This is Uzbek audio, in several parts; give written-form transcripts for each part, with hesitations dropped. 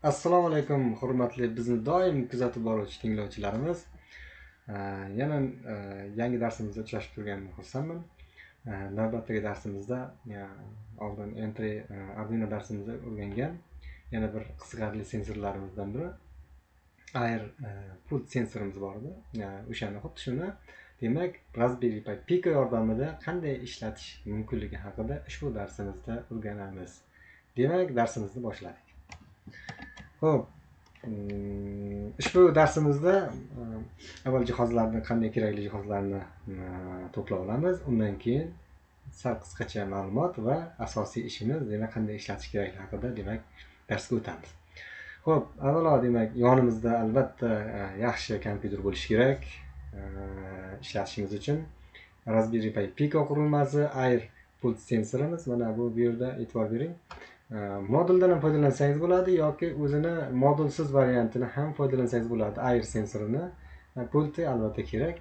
Assalomu alaykum, hurmatli bizni doim kuzatib boruvchi tinglovchilarimiz. Yana yangi darsimizda uchrashib turganimdan xursandman. Navbatdagi darsimizda oldin Entry Arduino darsimizda o'rgangan yana bir qiziqarli sensorlarimizdan biri Air pult sensorimiz bor edi. O'shani xuddi shuni, demak, Raspberry Pi Pico yordamida qanday ishlatish mumkinligi haqida ushbu darsimizda o'rganamiz. Demak, darsimizni boshladik. Xo'p, ushbu darsimizda avval jihozlarni, qanday kerakli jihozlarni to'plab olamiz. Undan keyin sal qisqacha ma'lumot va asosiy ishimiz, demak, qanday ishlatish kerakligi haqida, demak, darsga o'tamiz. Xo'p, avvalo, demak, yonimizda albatta yaxshi kompyuter bo'lishi kerak ishlatishimiz uchun. Raspberry Pi Pico qurilmasi, Air pult sensorimiz, mana bu yerda e'tibor bering. Moduldan ham foydalansangiz bo'ladi yoki o'zini modulsiz variantini ham foydalansangiz bo'ladi. Air sensorini pulti albatta kerak.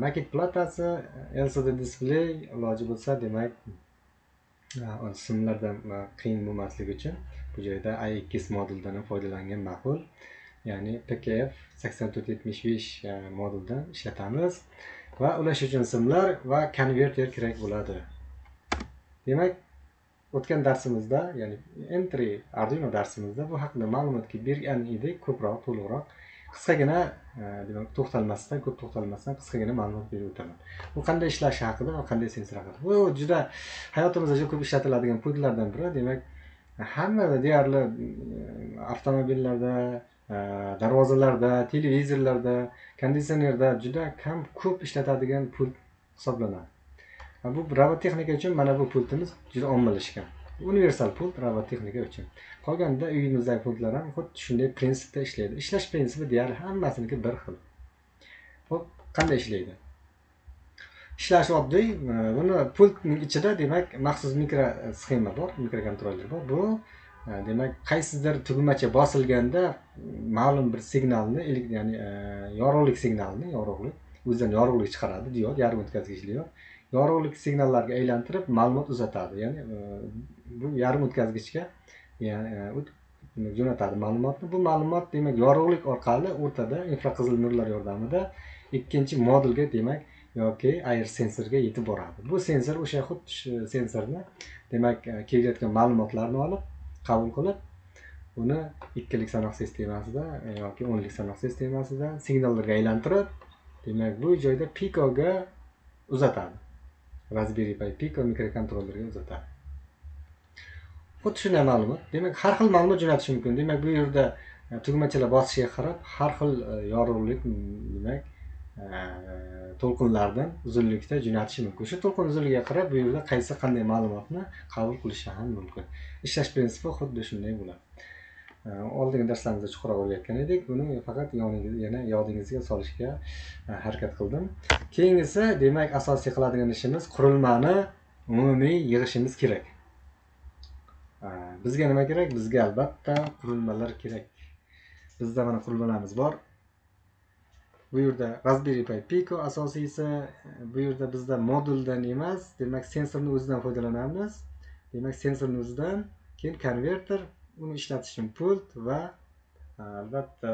Maket platasi, LCD displey iloji bo'lsa, demak, simlardan qiyin bo'lmasligi uchun bu joyda i2 moduldan ham foydalangan ma'qul. Ya'ni PKF 8475 moduldan ishlatamiz va ulash uchun simlar va konverter kerak bo'ladi. Demak, o'tgan darsimizda, ya'ni Entry Arduino darsimizda bu haqida ma'lumotga bergan edik, ko'proq, to'liqroq, qisqagina, demak, to'xtalmasdan, ko'p to'xtalmasdan qisqagina ma'lumot berib o'taman. Bu qanday ishlashi haqida va qanday sensor haqida. Bu juda hayotimizda juda ko'p ishlatiladigan pultlardan biri. Demak, hamma deyarli avtomobillarda, darvozalarda, televizorlarda, konditsionerda juda kam ko'p ishlatadigan pult hisoblanadi. Bu robot texnika uchun mana bu pultimiz juda ommalashgan. Universal pult robot texnika uchun. Qolganda uyimizdagi pultlar ham xuddi shunday prinsipda ishlaydi. Ishlash prinsipi deyarli hammasiniki bir xil. Xo'p, qanday ishlaydi? Ishlashi oddiy. Buni pultning ichida, demak, maxsus mikro sxema bor, mikrokontroller bor. Bu demak, qaysidir tugmacha bosilganda ma'lum bir signalni, ya'ni yorug'lik signalini, yorug'lik, o'zidan yorug'lik chiqaradi, diod, yarim o'tkazgich diod. Yorug'lik signallarga aylantirib ma'lumot uzatadi. Ya'ni bu yarim o'tkazgichga, ya'ni jo'natadi ma'lumotni. Bu ma'lumot, demak, yorug'lik orqali o'rtada infraqizil nurlar yordamida ikkinchi modulga, demak, yoki Air sensorga yetib boradi. Bu sensor o'sha xuddi shu sensorni, demak, kelayotgan ma'lumotlarni olib, qabul qilib, uni ikkilik sanoq sistemasida yoki o'nlik sanoq sistemasida signallarga aylantirib, demak, bu joyda Picoga uzatadi. Raspberry Pi Pico mikrokontrollerga uzatadi. Xuddi shunday ma'lumot. Demak, har xil ma'lumot jo'natishi mumkin. Demak, bu yerda tugmachalar bosishiga qarab har xil yorug'lik, demak, to'lqinlardan uzunlikda jo'natishi mumkin. Shu to'lqin uzunligiga qarab bu yerda qaysi qanday ma'lumotni qabul qilishi ham mumkin. Ishlash prinsipi xuddi shunday bo'ladi. Oldingi darslarimizda chuqurroq o'rgatgan edik. Buni faqat yana yodingizga solishga harakat qildim. Keyingisi, demak, asosiy qiladigan ishimiz qurilmani umumiy yig'ishimiz kerak. Bizga nima kerak? Bizga albatta qurilmalar kerak. Bizda mana qurilmalarimiz bor. Bu yerda Raspberry Pi Pico asosiysi, bu yerda bizda moduldan emas, demak, sensorni o'zidan foydalanamiz. Demak, sensorni o'zidan, keyin konverter, uni ishlatish uchun pult va albatta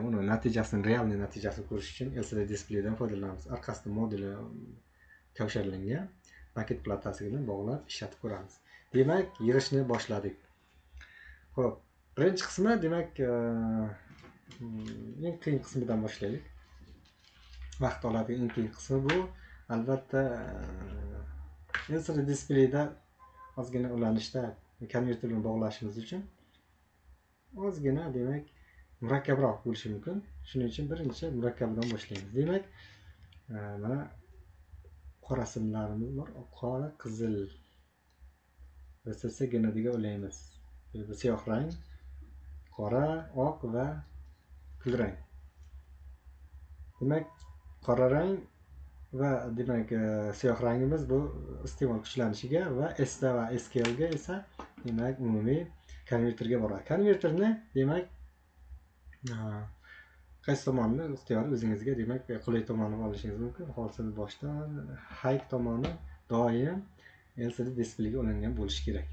uni natijasini, реальный natijasini ko'rish uchun LCD displeydan foydalanamiz. Orqasida moduli kavsharlangan maket platasi bilan bog'lab ishlatib ko'ramiz. Demak, yig'ishni boshladik. Xo'p, birinchi qismi, demak, eng qiyin qismidan boshlaylik. Vaqt oladigan eng qiyin qismi bu albatta LCD displeyda ozgina ulanishda konverter bilan bog'lashimiz uchun ozgina, demak, murakkabroq bo'lishi mumkin. Shuning uchun birinchi murakkabidan boshlaymiz. Demak, mana qora simlarimiz bor, qora, qizil. VCC GNDga ulaymiz. Bu yerda siyoh rang, qora, oq va kulrang. Demak, qora rang va, demak, siyoh rangimiz bu iste'mol kuchlanishiga va SD va SQL ga esa, demak, umumiy konverterga boradi. Konverterni, demak, qaysi tomonni ixtiyori o'zingizga, demak, qulay tomonini olishingiz mumkin. Hozir boshdan high tomoni doim LCD displeyga ulangan bo'lishi kerak.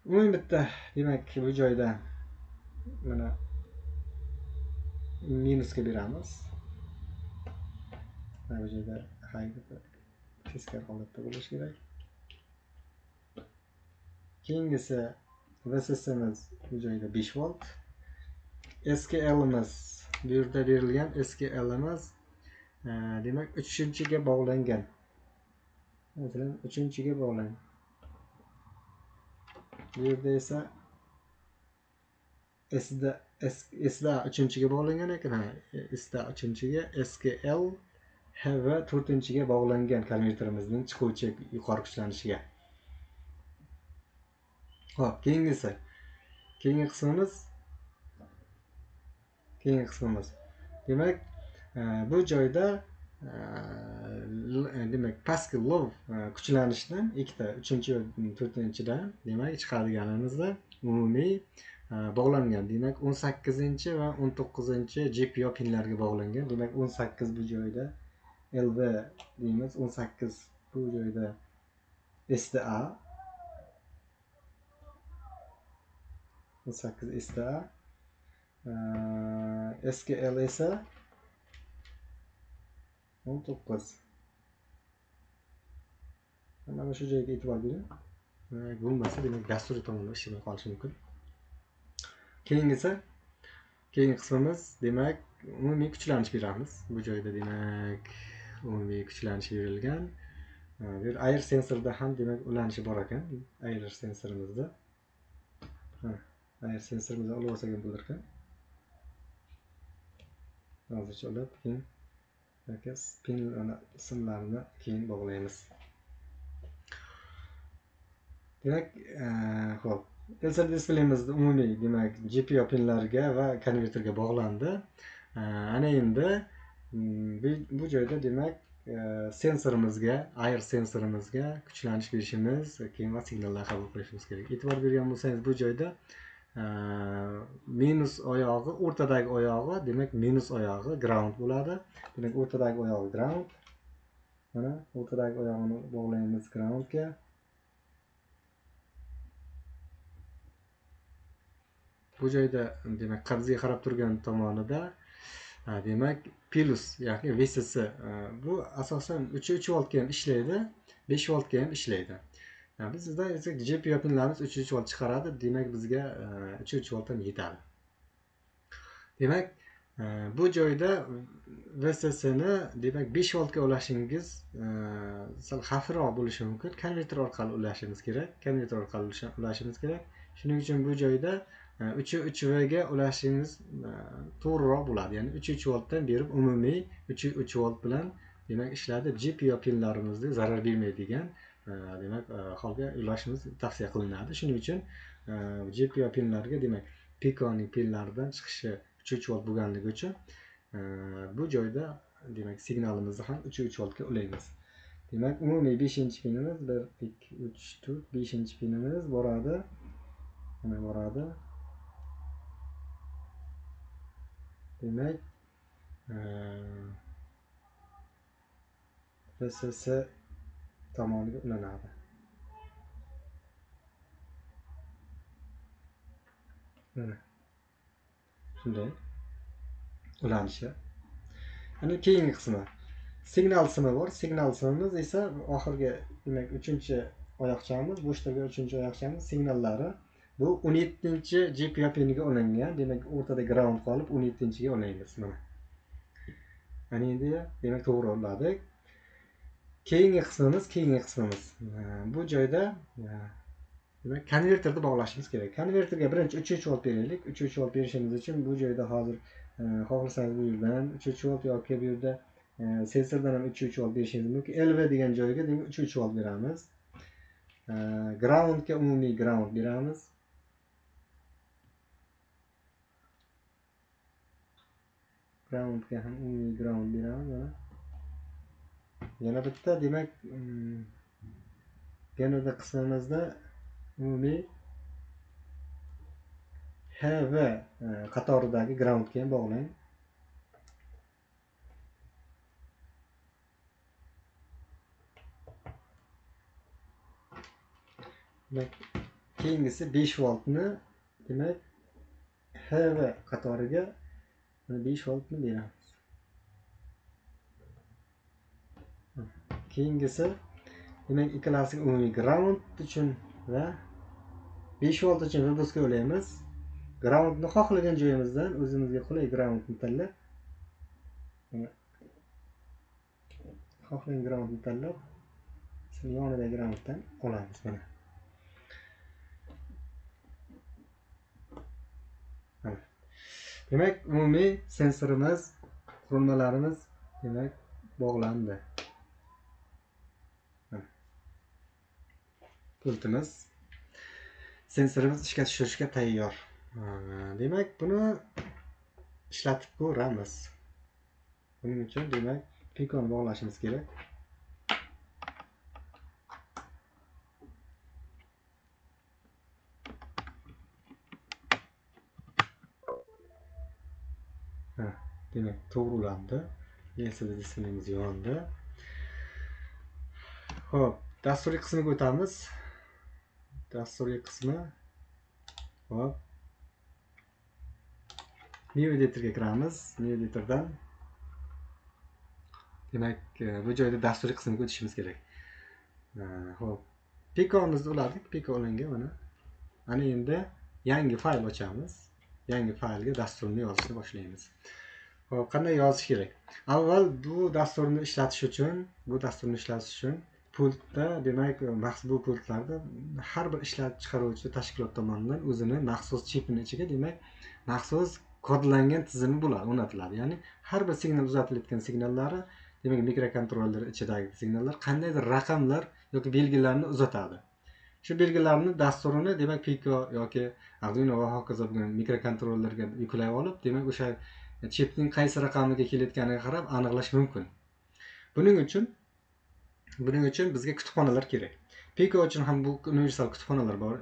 Umumiy bitta, demak, bu joyda mana minusga beramiz. Mana bu joyda teskari holatda bo'lishi kerak. Keyingisi VSS'imiz bu joyda 5 volt. SKL'imiz bu yerda berilgan SKL'imiz demak 3-ga bog'langan. Masalan, 3-ga bog'langan. Bu yerda esa SDA 3-ga bog'langan ekan, ha, SDA 3-ga, SKL HV 4-ga bog'langan konverterimizning chiquvchi yuqori kuchlanishiga. Xo'p, keyingisi. Keyingi qismimiz. Demak, bu joyda demak pastki low kuchlanishdan ikkita 3-chi va 4-chidan demak chiqadiganimizda umumiy bog'langan. Demak 18-chi va 19-chi GPIO pinlarga bog'langan. Demak 18 bu joyda LV deymiz, 18 bu joyda SDA, 18 SDA, SKL esa 19. Mana shu joyga e'tibor bering. Bo'lmasa demak dasturiy tomonda ishlamay qolishi mumkin. Keyingi qismimiz demak umumiy kuchlanish beramiz. Bu joyda demak umumiy kuchlanish berilgan. Bir air sensorda ham demak ulanishi bor ekan. Air sensorimizda. Air sensorimizni olib olsak ham bo'lar ekan. Hozircha ulab, keyin yoki pin simlarini keyin bog'laymiz. Demak, xo'p, LCD displeyimizni umumiy demak GPIO pinlarga va konverterga bog'landi. Ana endi bu joyda demak sensorimizga, air sensorimizga kuchlanish berishimiz, keyin va signallar qabul qilishimiz kerak. E'tibor bergan bo'lsangiz, bu joyda minus oyog'i, o'rtadagi oyog'i, demak minus oyog'i ground bo'ladi. Demak o'rtadagi oyog'i ground. Mana o'rtadagi oyog'ini bog'laymiz groundga. Bu joyda demak qabziga qarab turgan tomonida demak plus, ya'ni VCC, bu asosan 3.3 voltga ham ishlaydi, 5 voltga ham ishlaydi. Bizda esa GPIO pinlarimiz 3.3 volt chiqaradi, demak bizga 3.3 volt ham yetadi. Demak, bu joyda VCC ni demak 5 voltga ulashingiz sal xavfliroq bo'lishi mumkin. Konverter orqali ulashimiz kerak. Konverter orqali ulashimiz kerak. Shuning uchun bu joyda 3.3 V ga ulashingiz to'g'riroq bo'ladi. Ya'ni 3.3 voltdan berib umumiy 3.3 volt bilan demak ishlatib GPIO pinlarimizga zarar bermaydigan demak holga ulashimiz tavsiya qilinadi. Shuning uchun GPIO pinlarga demak Piconing pinlaridan chiqishi 3.3 volt bo'lganligi uchun bu joyda demak signalimizni ham 3.3 voltga ulaymiz. Demak umumiy 5-pinimiz 1 2 3 4 5-pinimiz boradi. Mana boradi. Demak VCC tomoniga ulanadi. Mana shunday ulanishi. Ana keyingi qismi signal simi bor. Signal simimiz esa oxirgi demak 3-oyoqchamiz, bo'sh turgan 3-oyoqchamiz signallari bu 17-chi GPIO piniga ulangan. Demak o'rtada ground qolib 17-ga ulaymiz mana. Ana endi demak to'g'ri uladik. Keyingi qismimiz bu joyda demak konverterni bog'lashimiz kerak. Konverterga birinchi 3.3 volt beraylik. 3.3 volt berishimiz uchun bu joyda hozir xohlasangiz bu yerdan 3.3 volt yoki bu yerda sensordan ham 3.3 volt berishingiz mumkin. LV degan joyga demak 3.3 volt beramiz. Groundga umumiy ground beramiz. Groundga ham umumiy ground beramiz mana. Yana bitta demak yana qismimizda umumiy HV qatoridagi groundga ham bog'lang. Demak Keyingisi 5 voltni demak HV qatoriga 5 voltni beramiz. Keyingisi demak ikkalasiga umumiy ground uchun va 5 volt uchun VBUSga ulaymiz. Groundni xohlagan joyimizdan o'zimizga qulay groundni tanlab, xohlagan groundni tanlab, yonidagi grounddan olamiz mana. Demak, umumiy sensorimiz, qurilmalarimiz demak bog'landi. Pultimiz, sensorimiz ishga tushirishga tayyor. Demak, buni ishlatib ko'ramiz. Buning uchun demak Piconi bog'lashimiz kerak. Demak, to'g'ri ulandi. LCD displayimiz yondi. Xo'p, dasturiy qismiga o'tamiz. Dasturiy qismi. Xo'p. New Editorga kiramiz. New Editordan demak, bu joyda dasturiy qismiga o'tishimiz kerak. Xo'p, Pico'mizni uladik. Pico ulangan mana. Ana endi yangi fayl ochamiz. Yangi faylga dasturni yozishni boshlaymiz. Xo'p, qanday yozish kerak? Avval bu dasturni ishlatish uchun, pultda demak, maxsus bu pultlarda har bir ishlab chiqaruvchi tashkilot tomonidan o'zini maxsus chipini ichiga demak, maxsus kodlangan tizimi bo'ladi, o'rnatiladi. Ya'ni har bir signal uzatilayotgan signallari, demak, mikrokontroller ichidagi signallar qandaydir raqamlar yoki belgilarni uzatadi. Shu belgilarni dasturini demak Pico yoki Arduino va hokazo bo'lgan mikrokontrollerga yuklab olib, demak o'sha chipning qaysi raqamiga kelayotganiga qarab aniqlash mumkin. Buning uchun bizga kutubxonalar kerak. Pico uchun ham bu universal kutubxonalar bor,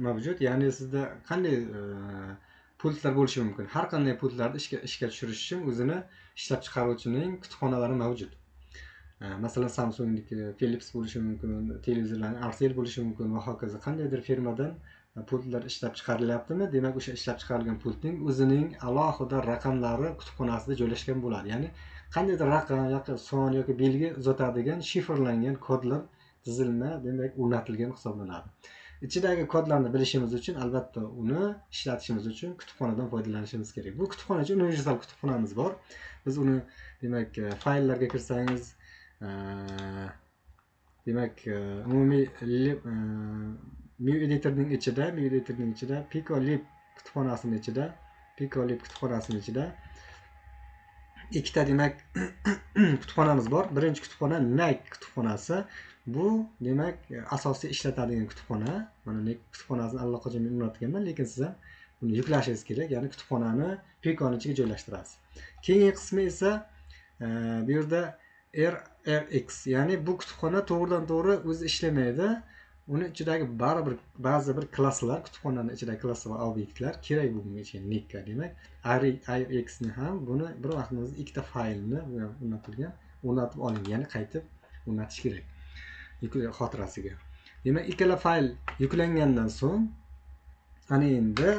mavjud. Ya'ni sizda qanday pultlar bo'lishi mumkin. Har qanday pultlarni ishga tushirish uchun o'zini ishlab chiqaruvchining kutubxonalari mavjud. Masalan, Samsungniki, Philips bo'lishi mumkin, televizorlarning Arcel bo'lishi mumkin va hokazo. Qandaydir firmadan pultlar ishlab chiqarilyaptimi? Demak, o'sha ishlab chiqarilgan pultning o'zining alohida raqamlari kutubxonasida joylashgan bo'ladi. Ya'ni qandaydir raqam yoki son yoki belgi uzatadigan shifrlangan kodlar tizilma demak o'rnatilgan hisoblanadi. Ichidagi kodlarni bilishimiz uchun albatta uni ishlatishimiz uchun kutubxonadan foydalanishimiz kerak. Bu kutubxona uchun universal kutubxonamiz bor. Biz uni demak fayllarga kirsangiz, demak umumiy New Editorning ichida, Pico Lib kutubxonasining ichida, ikkita demak kutubxonamiz bor. Birinchi kutubxona Nike kutubxonasi. Bu demak asosiy ishlatadigan kutubxona. Mana Nike kutubxonasini allaqachon men o'rnatganman, lekin siz ham buni yuklashingiz kerak. Ya'ni kutubxonani Piconing ichiga joylashtirasiz. Keyingi qismi esa bu yerda RRX, ya'ni bu kutubxona to'g'ridan-to'g'ri o'zi ishlamaydi. Uni ichidagi baribir ba'zi bir klasslar, kutubxonaning ichidagi klass va obyektlar kerak bunga ichiga Nike. Demak, RRX ni ham buni bir vaqtning o'zida ikkita faylni o'rnatilgan, o'rnatib oling, ya'ni qaytib o'rnatish kerak xotirasiga. Demak, ikkala fayl yuklangandan so'ng ana endi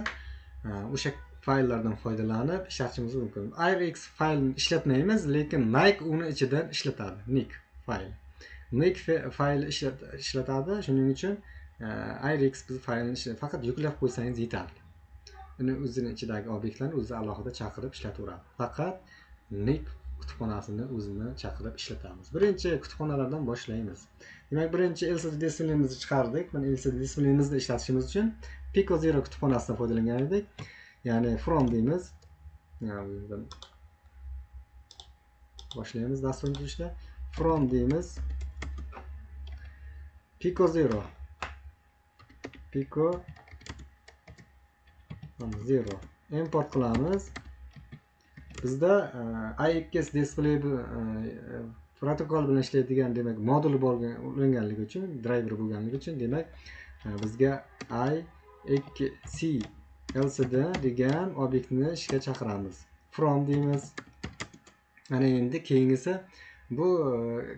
o'sha fayllardan foydalanib ishlatishimiz mumkin. RX faylini ishlatmaymiz, lekin Nike uni ichidan ishlatadi. Nike fayli. Nike fayli ishlatadi. Shuning uchun RX biz faylini faqat yuklab qo'ysangiz yetarli. Uni o'zini ichidagi obyektlarni o'zi alohida chaqirib ishlataveradi. Faqat Nike kutubxonasini o'zini chaqirib ishlatamiz. Birinchi kutubxonalardan boshlaymiz. Demak, birinchi LCD displayimizni chiqardik. Mana LCD displayimizni ishlatishimiz uchun Pico Zero kutubxonasidan foydalangan edik. Ya'ni from deymiz. Boshlaymiz dasturni tuzishda. From deymiz. Pico Zero. Pico Zero import qilamiz. Bizda i2s display protokol bilan ishlaydigan demak modul ulanganligi uchun, driver bo'lganligi uchun demak bizga i2c LCD degan obyektni ishga chaqiramiz. From deymiz. Ana endi keyingisi Bu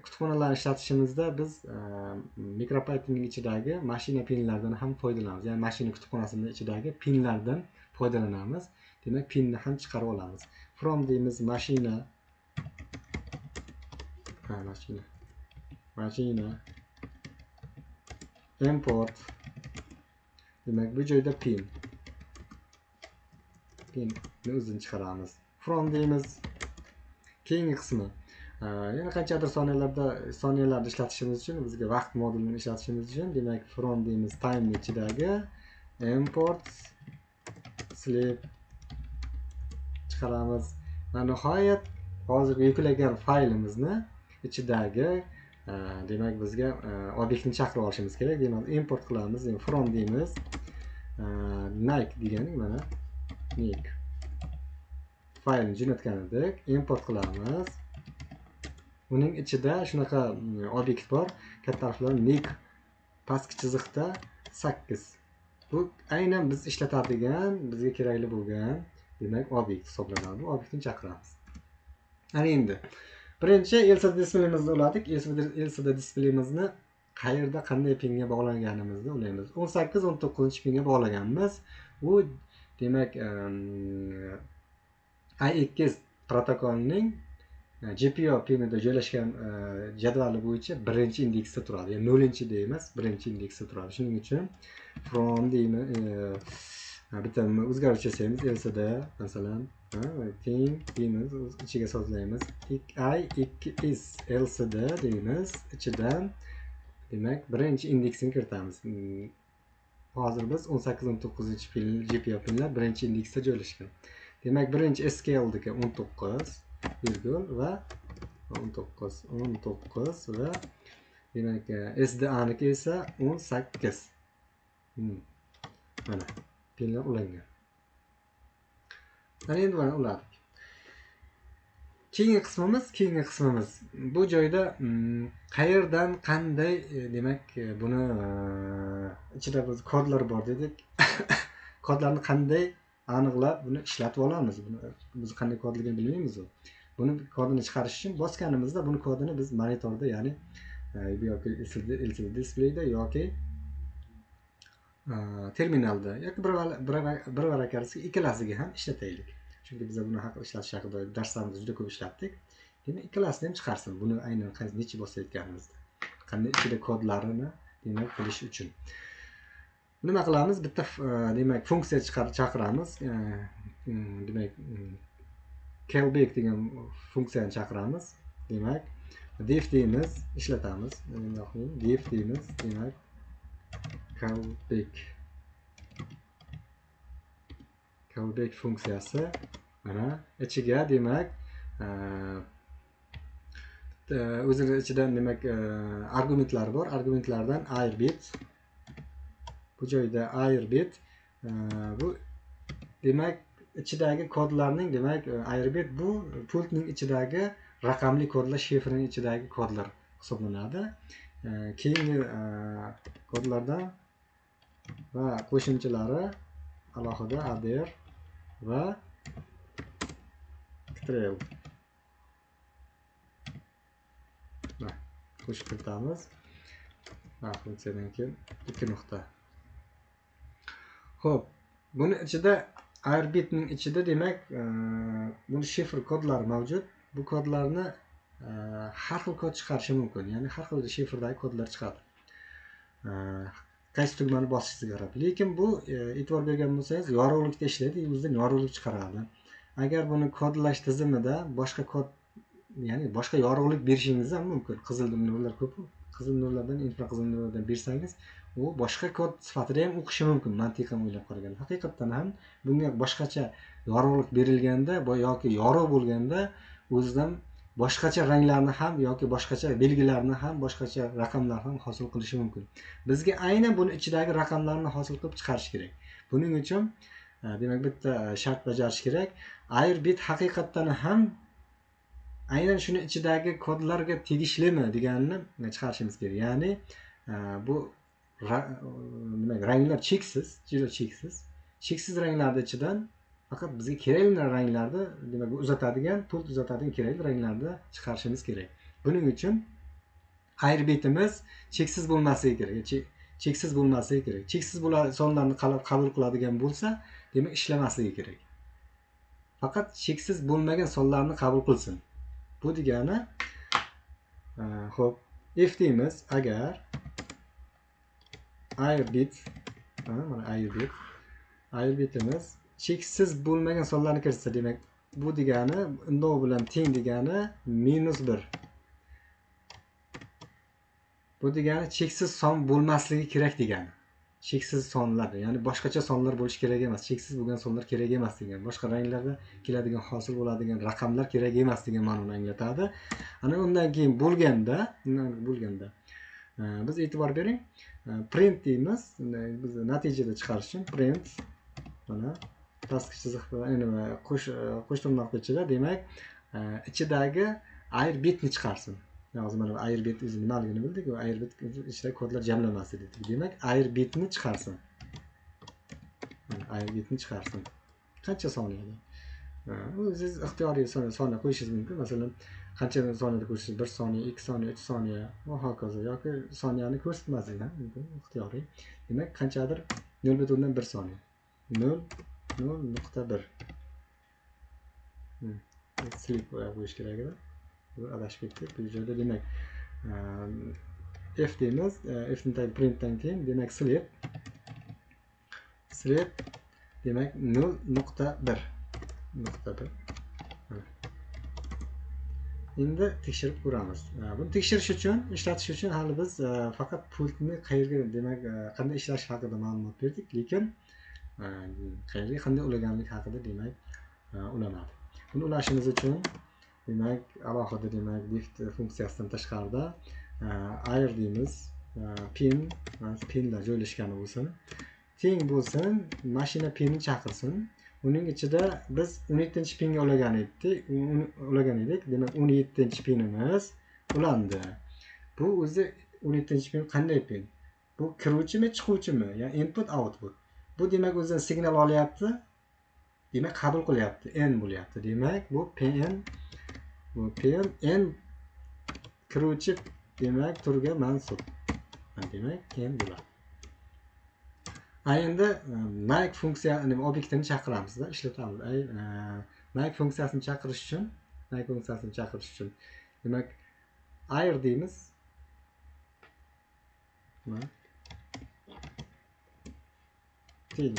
kutubxonalarni ishlatishimizda biz MicroPythonning ichidagi mashina pinlardan ham foydalanamiz. Ya'ni mashina kutubxonasining ichidagi pinlardan foydalanamiz. Demak, pinni ham chiqarib olamiz. From deymiz mashina. Mashina. Mashina import. Demak, bu joyda pin. Pinni o'zini chiqaramiz. From deymiz. Keyingi qismi. Yana qanchadir soniyalarda ishlatishimiz uchun, bizga vaqt modulini ishlatishimiz uchun, demak, from deymiz time ichidagi import sleep chiqaramiz. Va nihoyat hozirgi yuklagan faylimizni ichidagi demak bizga obyektni chaqirib olishimiz kerak. Demak, import qilamiz, from deymiz Nike deganing mana Nike faylni jo'natgan edik, import qilamiz. Uning ichida shunaqa obyekt bor, katta harflar Nick pastki chiziqda 8. Bu aynan biz ishlatadigan, bizga kerakli bo'lgan demak obyekt hisoblanadi. Bu obyektni chaqiramiz. Ana endi birinchi LCD displeyimizni uladik. LCD displeyimizni qayerda qanday pinga bog'langanimizni ulaymiz. 18-19 pinga bog'laganmiz. U demak I2S protokolining GPIO pinida joylashgan jadvali bo'yicha birinchi indeksda turadi. Ya'ni 0-da emas, birinchi indeksda turadi. Shuning uchun from deymiz, bitta o'zgaruvchi yasaymiz. LCD masalan, teng deymiz, ichiga sozlaymiz. I2S LCD deymiz, ichidan demak birinchi indeksini kiritamiz. Hozir biz 18-19 pin GPIO pinlar birinchi indeksda joylashgan. Demak, birinchi SQLdagi 19 virgul va 19 19 va demak SDAniki esa 18. Mana pinlar ulangan. Ana endi mana uladik. Keyingi qismimiz bu joyda qayerdan qanday demak buni ichida biz kodlar bor dedik. Kodlarni qanday aniqlab buni ishlatib olamiz. Buni biz qanday kodligini bilmaymiz u. Buni kodini chiqarish uchun bosganimizda buni kodini biz monitorda, ya'ni yoki LCD displeyda yoki terminalda yoki bir varakasiga ikkalasiga ham ishlataylik. Chunki biz buni haqida ishlatish haqida darslarimizda juda ko'p ishlatdik. Demak, ikkalasini ham chiqarsin. Buni aynan qaysi necha bosayotganimizda, qanday ichida kodlarini demak bilish uchun. Nima qilamiz? Bitta demak funksiya chaqiramiz. Demak callback degan funksiyani chaqiramiz. Demak, def deymiz, ishlatamiz. Def deymiz, demak callback funksiyasi mana ichiga demak o'zini ichidan demak argumentlar bor. Argumentlardan airbit, bu joyda airbit bu demak ichidagi kodlarning demak airbit bu pultning ichidagi raqamli kodlar, shifrning ichidagi kodlar hisoblanadi. Keyingi kodlardan va qo'shimchalari alohida ADR va trail qo'shib kiritamiz. Funksiyadan keyin 2 nuqta. Xo'p, buni ichida airbitning ichida demak buni shifr kodlari mavjud. Bu kodlarni har xil kod chiqarishi mumkin. Ya'ni har xil shifrdagi kodlar chiqadi. Qaysi tugmani bosishingizga qarab. Lekin bu e'tibor bergan bo'lsangiz yorug'likda ishlaydi, o'zidan yorug'lik chiqaradi. Agar buni kodlash tizimida boshqa kod, ya'ni boshqa yorug'lik berishingiz ham mumkin. Qizil nurlar ko'p-ku. Qizil nurlardan, infraqizil nurlardan bersangiz, u boshqa kod sifatida ham o'qishi mumkin, mantiqan o'ylab qaraganda. Haqiqatan ham bunga boshqacha yorug'lik berilganda yoki yorug' bo'lganda o'zidan boshqacha ranglarni ham yoki boshqacha belgilarni ham, boshqacha raqamlarni ham hosil qilishi mumkin. Bizga aynan buni ichidagi raqamlarni hosil qilib chiqarish kerak. Buning uchun demak bitta shart bajarish kerak. Airbit haqiqatan ham aynan shuni ichidagi kodlarga tegishlimi deganini chiqarishimiz kerak. Ya'ni bu demak ranglar cheksiz, juda cheksiz. Cheksiz ranglarning ichidan faqat bizga kerakli ranglarni, demak uzatadigan, pult uzatadigan kerakli ranglarni chiqarishimiz kerak. Buning uchun ayrbitimiz cheksiz bo'lmasligi kerak. Cheksiz bo'lmasligi kerak. Cheksiz sonlarni qabul qiladigan bo'lsa, demak ishlamasligi kerak. Faqat cheksiz bo'lmagan sonlarni qabul qilsin. Bu degani, xo'p, if deymiz, agar ayrbit, mana ayrbit, ayrbitimiz cheksiz bo'lmagan sonlarni kiritsa, demak bu degani undov bilan teng degani -1. Bu degani cheksiz son bo'lmasligi kerak degani. Cheksiz sonlar, ya'ni boshqacha sonlar bo'lishi kerak emas, cheksiz bo'lgan sonlar kerak emas degan, boshqa ranglarda keladigan, hosil bo'ladigan raqamlar kerak emas degan ma'noni anglatadi. Ana undan keyin bo'lganda, biz e'tibor bering, print deymiz, biz natijada chiqarish uchun print, mana pastki chiziq bilan nima qo'sh tirnoq ichida, demak ichidagi ayrbitni chiqarsin. Hozir mana ayrbit o'zi nimaligini bildik, u ayrbit ichida kodlar jamlamasi dedik. Demak ayrbitni chiqarsin. Mana ayrbitni chiqarsin. Qancha soniyada? O'zingiz ixtiyoriy soniya qo'yishingiz mumkin. Masalan, qancha soniyada qo'yishingiz, 1 soniya, 2 soniya, 3 soniya va hokazo, yoki soniyani ko'rsatmaslik ham mumkin, ixtiyoriy. Demak, qanchadir 0.1 soniya. 0.1. Slip qo'yish kerak edi. Adashib ketdik bu joyda. Demak f deymiz, f ni tagi printdan keyin demak slip demak 0.1. Endi tekshirib ko'ramiz. Buni tekshirish uchun, ishlatish uchun hali biz faqat pultni qayerga, demak qanday ishlash haqida ma'lumot berdik, lekin qayerga qanday ulaganlik haqida demak ulanadi. Buni ulashimiz uchun demak alohida demak lift funksiyasidan tashqarida ayr deymiz, pin, pinlar joylashgani bo'lsin, teng bo'lsin, mashina pinni chaqirsin. Uning ichida biz 17-pinga ulagan edik. Demak 17-pinimiz ulandi. Bu o'zi 17-pin qanday pin? Bu kiruvchimi, chiquvchimi? Ya'ni input output. Bu demak o'zidan signal olyapti, demak qabul qilyapti, n bo'lyapti. Demak bu pn, bu pn n kiruvchi demak turga mansub. Demak n bo'ladi. Endi make funksiya obyektini chaqiramizda, ishlatamiz. Make funksiyasini chaqirish uchun, demak ayr deymiz. Teng.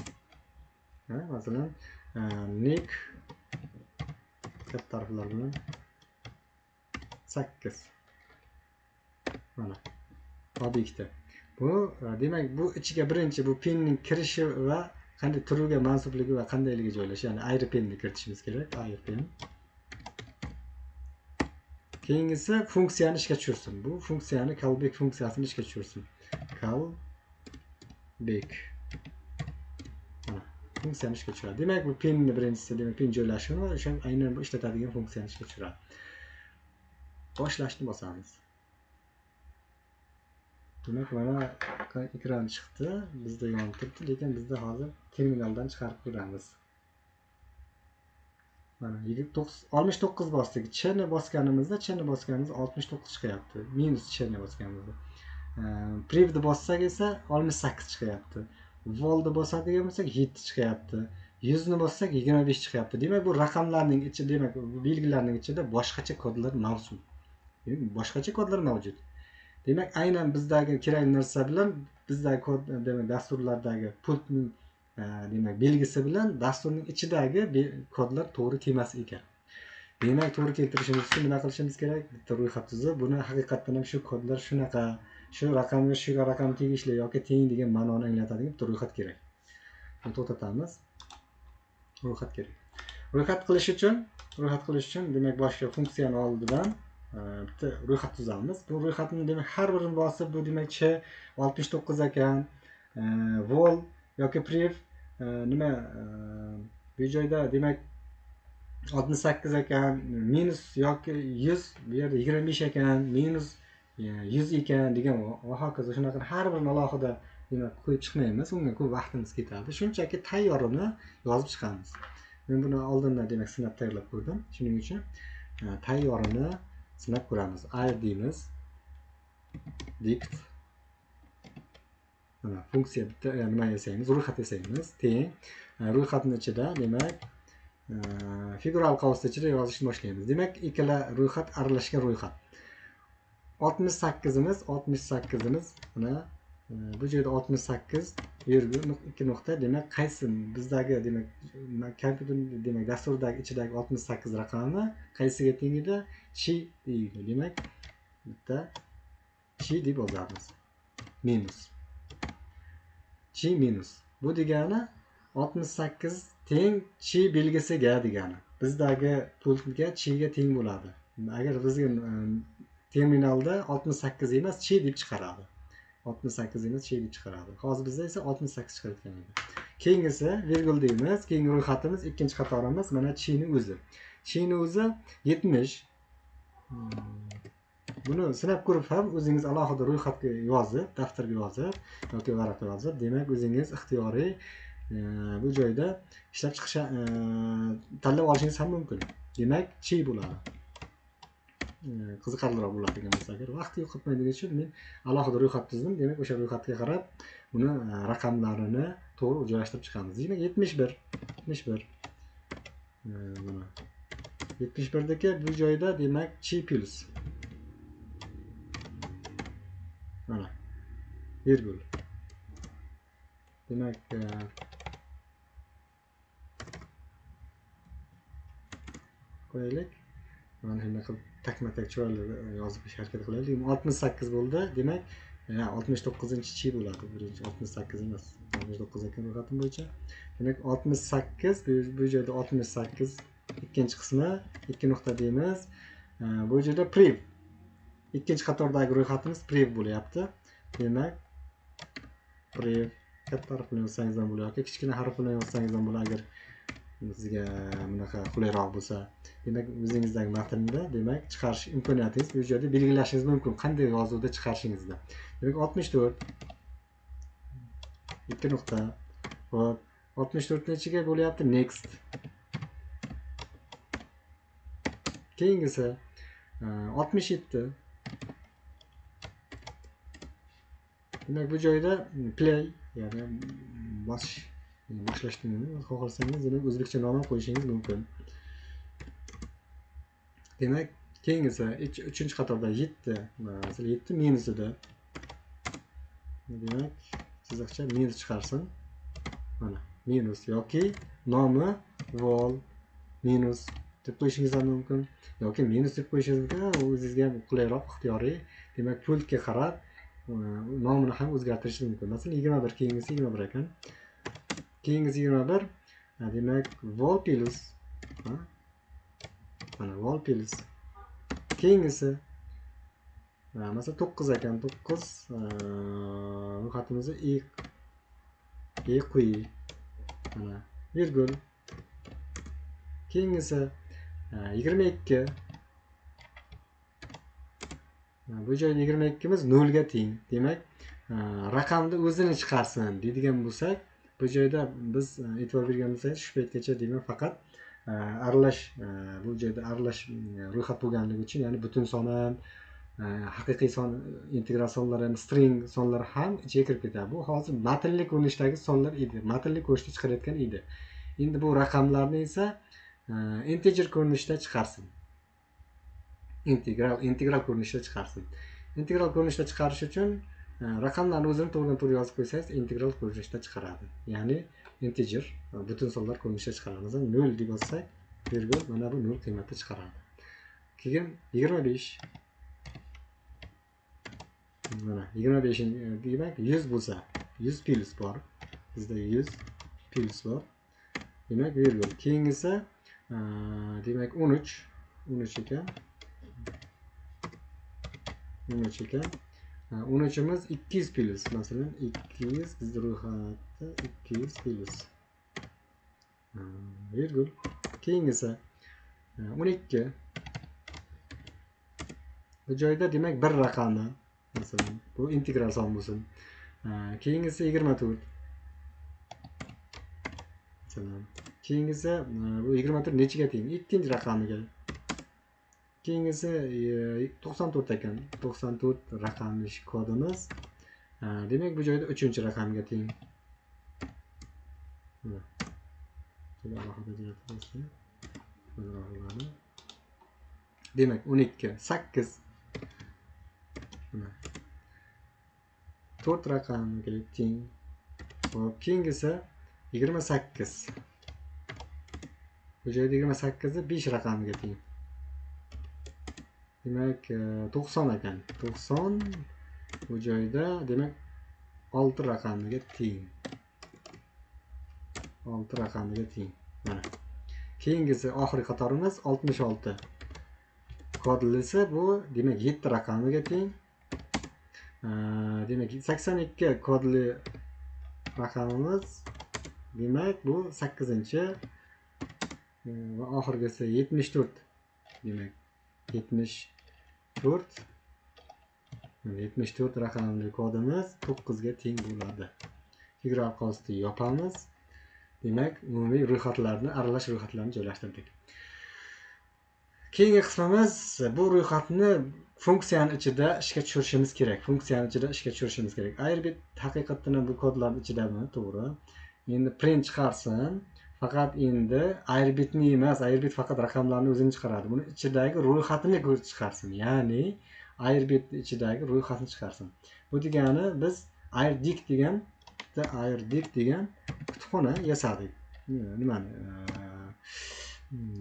Masalan, nick katta harflar bilan 8. Mana obyekti. Bu demak bu ichiga birinchi bu pinning kirishi va qanday turiga mansubligi va qandayligi joylashishi, ya'ni ayri pinni kiritishimiz kerak, ayri pin. Keyingisi funksiyani ishga tushirsin. Bu funksiyani callback funksiyasini ishga tushirsin. Callback. Mana funksiyani ishga tushiradi. Demak bu pinni birinchisi, demak pin joylashuvini va o'sha aynan bu ishlatadigan funksiyani ishga tushiradi. Boshlashni bosamiz. Demak mana ekran chiqdi, bizda yonib turibdi, lekin bizda hozir terminaldan chiqarib ko'ramiz. Mana 69 bosdik. Chni bosganimizda, 69 chiqyapti. Minus chni bosganimizda. Prevni bossak esa 68 chiqyapti. Volni bosadigan bo'lsak 7 chiqyapti. 100 ni bossak 25 chiqyapti. Demak bu raqamlarning ichi, demak bu belgilarning ichida boshqacha kodlar mavjud. Boshqacha kodlar mavjud. Demak aynan bizdagi kerakli narsa bilan bizdagi kod, demak dasturlardagi pultning demak belgisi bilan dasturning ichidagi kodlar to'g'ri kelmas ekan. Demak to'g'ri keltirishimiz uchun nima qilishimiz kerak? Bitta ro'yxat tuzib, buni haqiqatan ham shu kodlar shunaqa, shu raqamga shu raqam tegishli yoki teng degan ma'noni anglatadigan bitta ro'yxat kerak. Buni to'xtatamiz. Ro'yxat kerak. Ro'yxat qilish uchun demak boshqa funksiyani oldidan bitta ro'yxat tuzamiz. Bu ro'yxatni demak har birini bosib, bu demak ch 69 ekan, vol yoki prev nima bu joyda demak 68 ekan, minus yoki 100, bu yerda 25 ekan, minus 100 ekan degan va hokazo shunaqa har birini alohida demak qo'yib chiqmaymiz, unga ko'p vaqtimiz ketadi. Shunchaki tayyorini yozib chiqamiz. Men buni oldindan demak sinab tayyorlab ko'rdim. Shuning uchun tayyorini Sinab ko'ramiz. Ayr deymiz. Dict. Mana funksiya bitta nima yasaymiz? Ro'yxat yasaymiz. Teng ro'yxatning ichida demak figural qavs ichida yozishni boshlaymiz. Demak, ikkala ro'yxat aralashgan ro'yxat. 68imiz mana bu joyda 68 virgul 2 nuqta, demak qaysi bizdagi demak kompyuter demak dasturdagi ichidagi 68 raqami qaysiga teng edi? Chi deydi. Demak bitta chi deb yozamiz. Minus. Chi minus. Bu degani 68 teng chi belgisiga degani. Bizdagi pultga chiga teng bo'ladi. Agar bizga terminalda 68 emas chi deb chiqaradi. 68 emas chi deb chiqaradi. Hozir bizda esa 68 chiqarayotgan edi. Keyingisi virgul deymiz. Keyingi ro'yxatimiz ikkinchi qatorimiz mana chini o'zi. Chini o'zi 70. Buni sinab ko'rib ham o'zingiz alohida ro'yxatga yozib, daftarga yozib yoki varaqqa yozib, demak o'zingiz ixtiyoriy bu joyda ishlab chiqish tanlab olishingiz ham mumkin. Demak, chi bo'ladi. Qiziqarliroq bo'ladigan bo'lsa, agar vaqt yo'qotmaydigan uchun men alohida ro'yxat tuzdim. Demak, o'sha ro'yxatga qarab buni raqamlarini to'g'ri joylashtirib chiqamiz. Demak, 71 mana 71 dagi bu joyda demak chi plus. Mana virgul. Demak qo'yaylik. Mana shunday qilib takma-tak chiroyli yozib harakat qilaylik. 68 bo'ldi. Demak, 69-chi bo'ladi. Birinchi 68 emas, 69 ekan ro'yxatim bo'yicha. Demak, 68 bu joyda 68 ikkinchi qismi 2 nuqta deymiz. Bu joyda priv. Ikkinchi qatordagi ro'yxatimiz priv bo'lyapti. Demak, priv katta harf bilan yozsangiz ham bo'ladi yoki kichkina harf bilan yozsangiz ham bo'ladi agar sizga bunaqa qulayroq bo'lsa. Demak, o'zingizdagi matnda demak chiqarish imkoniyatingiz bu joyda belgilashingiz mumkin, qanday yozuvda chiqarishingizni. Demak, 64 2 nuqta. Xo'p, 64 ning ichiga bo'lyapti next. Keyingisi 67. Demak, bu joyda play, ya'ni bosish, boshlashni xohlasangiz, demak o'zbekcha nom ham qo'yishingiz mumkin. Demak, keyingisi 3-qatorda 7, masalan 7 minusida. Demak, chiziqcha minus chiqarsin. Mana minus yoki nomi vol minus deb qo'yishingiz ham mumkin yoki minus deb qo'yishingiz mumkin. O'zingizga qulayroq, ixtiyoriy. Demak, pultga qarab nomini ham o'zgartirish mumkin. Masalan, 21 keyingisi 21 ekan. Keyingisi 21, demak vol plus, mana vol plus. Keyingisi masalan 9 ekan, 9 ro'yxatimizda e quyi, mana virgul. Keyingisi 22. Bu joyda 22imiz 0 ga teng. Demak, raqamni o'zini chiqarsin deydigan bo'lsak, bu joyda biz e'tibor bergan bo'lsangiz, shu paytgacha demak faqat aralash, bu joyda aralash ro'yxat bo'lganligi uchun, ya'ni butun son ham, haqiqiy son, integral sonlar ham, string sonlar ham ichiga kirib ketadi. Bu hozir matnli ko'rinishdagi sonlar edi, matnli ko'rinishda chiqarayotgan edi. Endi bu raqamlarni esa integer ko'rinishda chiqarsin. Integral ko'rinishda chiqarsin. Integral ko'rinishda chiqarish uchun raqamlarni o'zini to'g'ridan-to'g'ri yozib qo'ysangiz, integral ko'rinishda chiqaradi. Ya'ni integer, butun sonlar ko'rinishda chiqaradi. Masalan, 0 deb yozsak, virgul, mana bu 0 qiymatda chiqaradi. Keyin 25. Mana 25 demak 100 bo'lsa, 100 plus bor. Bizda 100 plus bor. Demak, virgul. Keyingisi demak 13, 13 ekan. 13 ekan. 13imiz 200 plus. Masalan, 200 bizda ro'yxatda 200 plus. Virgul. Keyingisi 12. Bu joyda demak bir raqami, masalan, bu integral son bo'lsin. Keyingisi 24. Masalan, keyingisi bu 24 nechiga teng? Ikkinchi raqamiga. Keyingisi 94 ekan. 94 raqamli kodimiz. Demak, bu joyda 3-raqamga teng. Mana. Demak, 12 8. Mana. 4 raqamga teng. Xo'p, keyingisi 28. Bu joyda 28 ni 5 raqamiga teng. Demak, 90 ekan. 90 bu joyda demak 6 raqamiga teng. 6 raqamiga teng. Mana. Keyingisi oxirgi qatorimiz 66. Kodlisi bu demak 7 raqamiga teng. Demak 82 kodli raqamimiz demak bu 8-inchi va oxirgisi 74. Demak 74 74 raqamli kodimiz 9 ga teng bo'ladi. Figura qavsni yopamiz. Demak, umumiy ro'yxatlarni, aralash ro'yxatlarni joylashtirdik. Keyingi qismimiz bu ro'yxatni funksiyani ichida ishga tushirishimiz kerak. Funksiyani ichida ishga tushirishimiz kerak. Ayrbit haqiqatan bu kodlarning ichidami? To'g'ri. Endi print chiqarsin. Faqat endi ayrbitni emas, ayrbit faqat raqamlarni o'zini chiqaradi. Buni ichidagi ro'yxatini ko'rib chiqarsin. Ya'ni ayrbit ichidagi ro'yxatni chiqarsin. Bu degani biz ayrdik degan bitta ayrdik degan kutubxona yasadik. Nimani?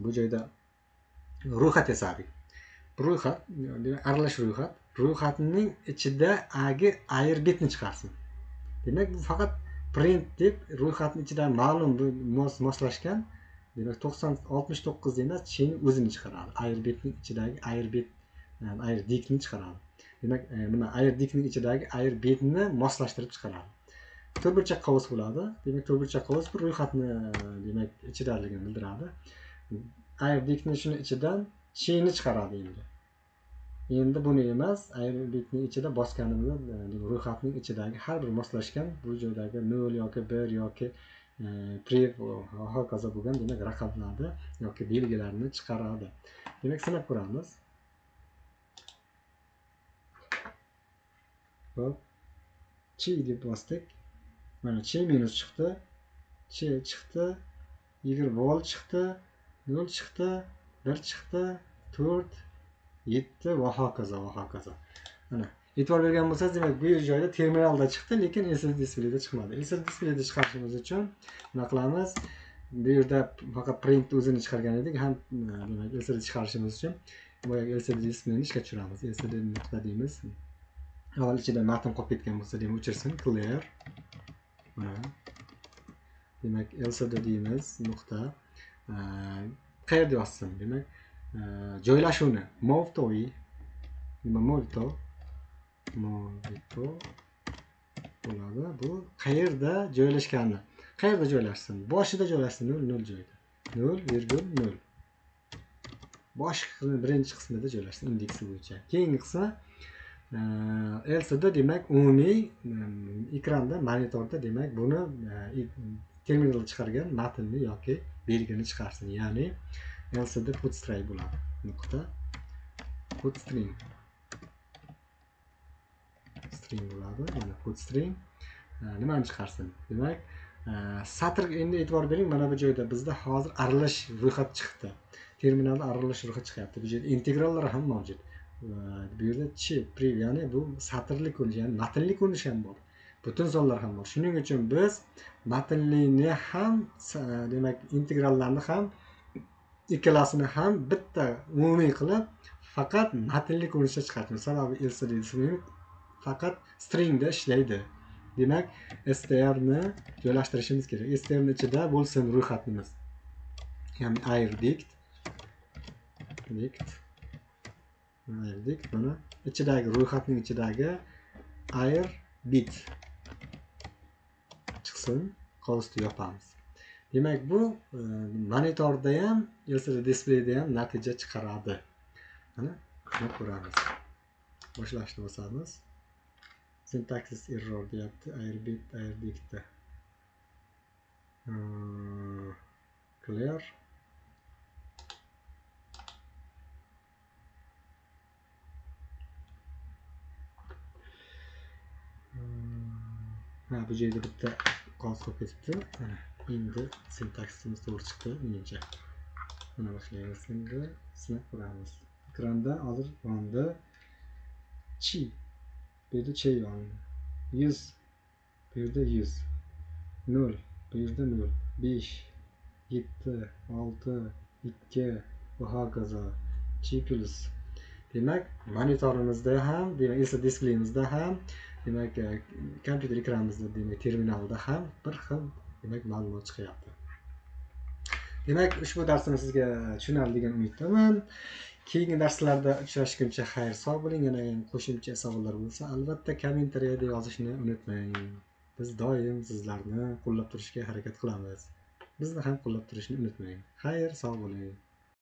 Bu joyda ro'yxat yasadik. Ro'yxat, demak aralash ro'yxat. Ro'yxatning ichidagi ayrbitni chiqarsin. Demak, bu faqat print deb ro'yxatning ichidan ma'lum bir moslashgan, demak 69 emas, chini o'zini chiqaradi. Ayrbitning ichidagi ayrbit, ayrdikni chiqaradi. Demak, nima ayrdikning ichidagi ayrbitni moslashtirib chiqaradi. To'rtburchak qavs bo'ladi. Demak, to'rtburchak qavs bir ro'yxatni demak ichidaligini bildiradi. Ayrdikni shuni ichidan chini chiqaradi endi. Endi buni emas, ayrbitning ichida bosganimizda ro'yxatning ichidagi har bir moslashgan bu joydagi 0 yoki 1 yoki prev va hokazo bo'lgan demak raqamlarni yoki belgilarni chiqaradi. Demak, sinab ko'ramiz. Xo'p, chi deb bosdik. Mana chi minus chiqdi, chi chiqdi, 20 vol chiqdi, 0 chiqdi, 1 chiqdi, 4 7 va hokazo va hokazo. Mana e'tibor bergan bo'lsangiz, demak bu joyda terminalda chiqdi, lekin LCD displeyda chiqmadi. LCD displeyda chiqarishimiz uchun nima qilamiz? Bu yerda faqat print o'zini chiqargan edik, ham demak LCD chiqarishimiz uchun boyagi LCD displeyni ishga tushiramiz. LCD nuqta deymiz. Avval ichida matn qolib ketgan bo'lsa, demak o'chirsin, clear. Mana demak LCD deymiz, nuqta. Qayerda yozsin? Demak joylashuvni move to, nima move to bo'ladi. Bu qayerda joylashganini, qayerda joylashsin? Boshida joylashsin, 0 0 joyda. 0,0. Bosh birinchi qismida joylashsin indeksi bo'yicha. Keyingi qismi LCD demak umumiy ekranda, monitorda demak buni terminalda chiqargan matnni yoki belgini chiqarsin. Ya'ni LCD put string bo'ladi. Nuqta put string. String bo'ladi. Mana put string nimani chiqarsin? Demak, satr endi e'tibor bering, mana bu joyda bizda hozir aralash ro'yxat chiqdi. Terminalda aralash ro'yxat chiqyapti. Bu yerda integrallar ham mavjud. Bu yerda chi, pre, ya'ni bu satrli ko'rinish, ya'ni matnli ko'rinish ham bor. Butun sonlar ham bor. Shuning uchun biz matnlini ham, demak, integrallarni ham ikkalasini ham bitta umumiy qilib faqat matnli ko'rinishda chiqaramiz. Sababi LCD faqat stringda ishlaydi. Demak, str ni joylashtirishimiz kerak. Str ni ichida bo'lsin ro'yxatimiz. Ya'ni ayrdict dict ayrdict mana ichidagi ro'yxatning ichidagi ayrbit chiqsin, qavsni yopamiz. Demak, bu monitorda ham, LCD displeyda ham natija chiqaradi. Mana buni ko'ramiz. Boshlashni bosamiz. Syntax error deyapti. Ayrbit ayrdikda. Clear. Ha, bu joyda bitta qog'oz qolib ketibdi. Mana endi sintaksimiz to'g'ri chiqdi menimcha. Mana boshlaymiz endi, sinab ko'ramiz. Ekranda hozir yondi chi, bu yerda che yondi. 100, bu yerda 100, 0, bu yerda 0, 5, 7, 6, 2 va hokazo. Chi plus. Demak, monitorimizda ham, demak, LCD displeyimizda ham, demak, kompyuter ekranimizda, demak, terminalda ham bir xil, demak, ma'lumot chiqyapti. Demak, ushbu darsimiz sizga tushunarli degan umiddaman. Keyingi darslarda uchrashguncha xayr, sog' bo'ling. Yana ham qo'shimcha savollar bo'lsa, albatta kommentariyada yozishni unutmang. Biz doim sizlarni qo'llab turishga harakat qilamiz. Bizni ham qo'llab turishni unutmang. Xayr, sog' bo'ling.